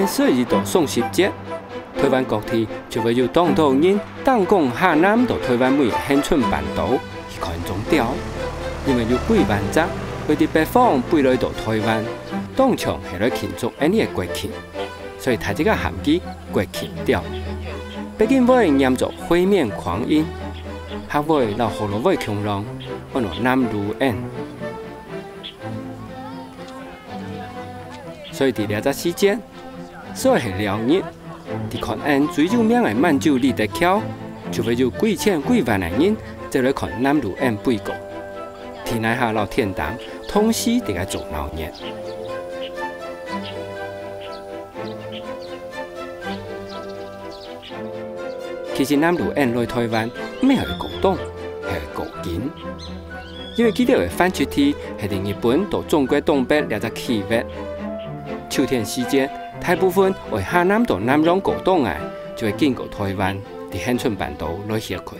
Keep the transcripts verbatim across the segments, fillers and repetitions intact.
十一到雙十節，台灣各地就會有當多人當工下南到台灣尾个恆春半島去看眾鳥，因為有幾萬隻會對北方飛來到台灣，當像係來慶祝𫣆俚个國慶，所以大自家喊佢國慶鳥。北京話唸做灰面鵟鷹，客話摎學老話共樣，安到南乳鶯。所以在這隻時節， 所以係尞日，在看𫣆最有名个滿洲里德橋，就會有幾千幾萬个人走來看南乳鶯飛過。天泥下摎天頂同時在該做鬧熱。其實南乳鶯來台灣，毋係過冬，係過緊。 因為佢兜个繁殖地係在日本到中國東北這隻區域。秋天時節，大部分愛下南到南洋過冬个，就會經過台灣，在恆春半島來歇睏。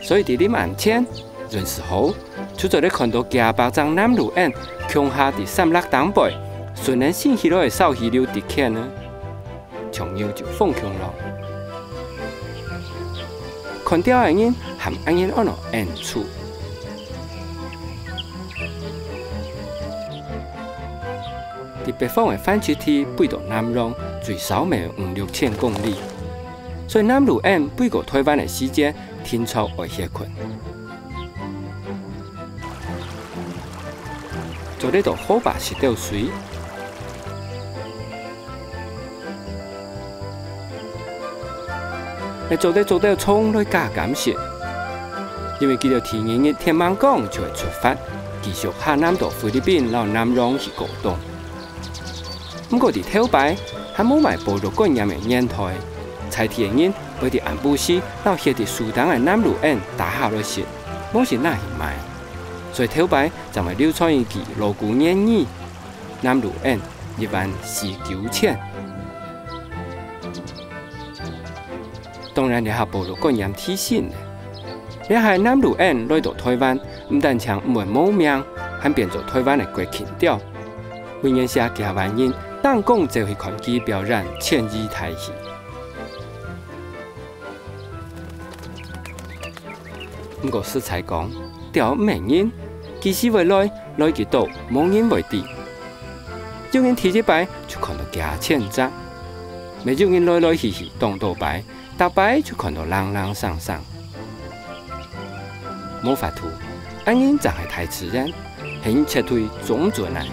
所以在臨暗前，運勢好， 就做得看到幾百隻南乳鶯共下在山壢頂背，順等新起來个小溪流直牽呢，像牛就放共樣。看鳥个人喊恁樣安到鶯鼠。在北方个繁殖地飛到南洋，最少乜有五六千公里，所以南乳鶯飛過台灣个時節，定著愛歇睏。 做得到河壩食兜水。也做得捉兜蟲來加減食，因為佢兜第二日天吂光就會出發，繼續下南到菲律賓摎南洋去過冬。毋過在頭擺，還無賣保育觀念个年代，在地个人會在暗晡時摎歇在樹頂个南乳鶯打下來食，無就拿去賣。 所以頭擺正會流傳一句老古言語：南乳鶯，一萬四九千。當然，這下保育觀念提升了。這下南乳鶯來到台灣，毋單淨毋會無命，還變做台灣个國慶鳥。每年有幾萬人單光走去看佢表演，遷移大戲。 毋過實在講，鳥毋係人，幾時會來，來幾多，無人會知。有人第一擺就看到幾千隻，乜有人來來去去當多擺，逐擺就看到零零星星。無法度，恁樣正係大自然，係人絕對做毋準啊！